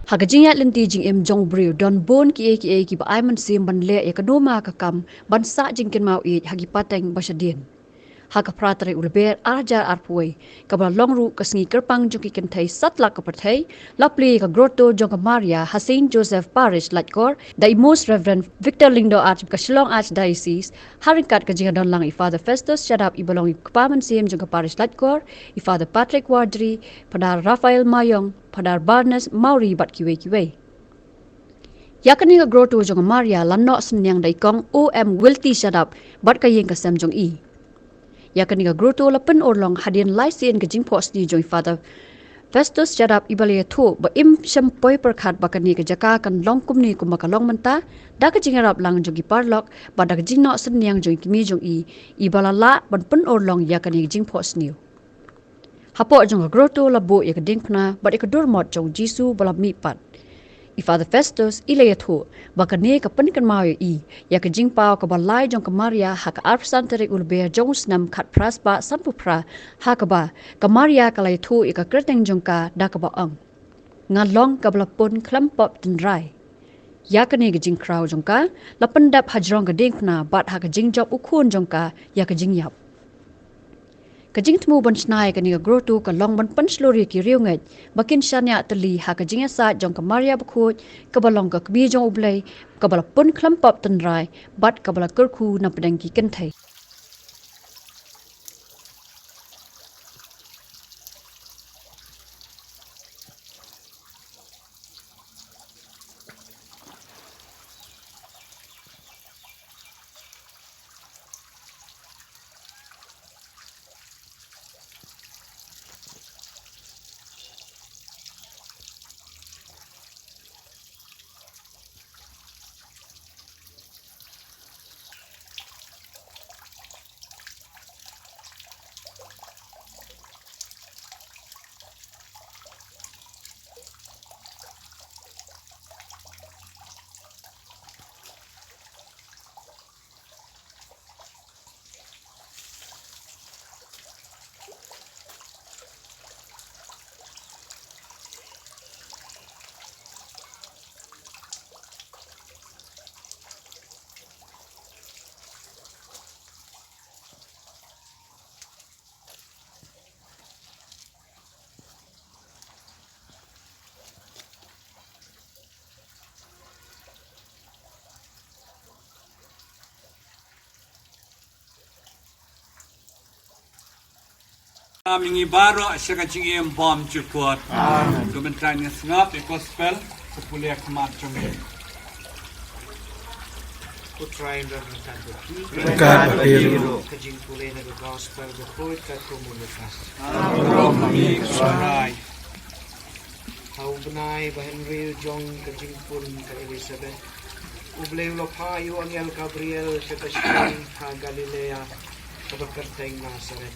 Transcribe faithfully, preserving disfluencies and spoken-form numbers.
Ha ka jingïaid lynti jingim jong u briew don bun kiei kiei kiba ai mynsiem ban leh ïa kano ma ka kam ban sah jingkynmaw ïeit ha ki pateng ba shadien. Ha ka phra tarik u Lber ar hajar arphew wei, kaba la long ruh ka sngi kyrpang jong ki kynthei satlak ka pyrthei, la plie ïa ka grotto jong ka Maria ha Saint Joseph Parish Laitkor da i Most Reverend Victor Lyngdoh Arch, ka Shillong Archdiocese, ha ryngkat ka jingïadonlang i Father Festus Shadap iba long i kpa mynsiem jong ka Parish Laitkor, i Father Patrick Wardri, Phadar Raphael Mayong, Phadar Barnes Mawrie bad kiwei kiwei. Ïa kane ka grotto jong ka Maria la noh synñiang da i Kong O M Wilty Shadap bad ka ïing ka sem jong i. Ïa kane ka grotto la pynurlong hadien lai sien ka jingphohsniew jong i Father Festus Shadap iba la ïathuh ba im shym poi pyrkhat ba kane ka jaka kan long kumne kumba ka long mynta, da ka jingïarap lang jong ki paralok bad da ka jingnoh synñiang jong i kmie jong i, iba la lah ban pynurlong ïa kane ka jingphohsniew. Hapoh jong ka grotto la buh ïa ka diengphna bad ïa ka durmot jong u Jisu ba la mihpat. I Father Festus i la ïathuh ba kane ka pynkynmaw ïa i ïa ka jingpaw kaba lai jong ka Maria ha ka arphew san tarik u Lber jong u snem khatphra spah sanphew phra, ha kaba ka Maria ka la ïathuh ïa ka kyrteng jong ka da kaba ong, "Nga long kaba la pun khlem pop tynrai." Ïa kane ka jingkhraw jong ka la pyndep hajrong ka diengphna bad ha ka jingjop u khun jong ka ïa ka jingïap. Ka jingthmu ban shna ïa kane ka grotto ka long ban pynshlur ïa ki riewngeit ba kin shaniah tylli ha ka jingïasaid jong ka Maria Bakhuid, kaba long ka Kmie jong U Blei, kaba la pun khlem pop tynrai bad kaba la kyrkhu na pdeng ki kynthei. Am ngi baroh sha ka jingim bymjukut. Amen. Kumta ngin sngap ïa ka gospel, ka pule khmat jong ngi. Ko Trai, ngi ryngkat bad phi. Ryngkat bad phi ruh. Ka jingpule na ka gospel bakhuid katkum u Lukas. Amen. Ha u bnai ba hynriew jong ka jingpun ka Elisabet, U Blei u la phah ïa u angel Gabriel sha ka shnong ha Galilea, kaba kyrteng Nasaret,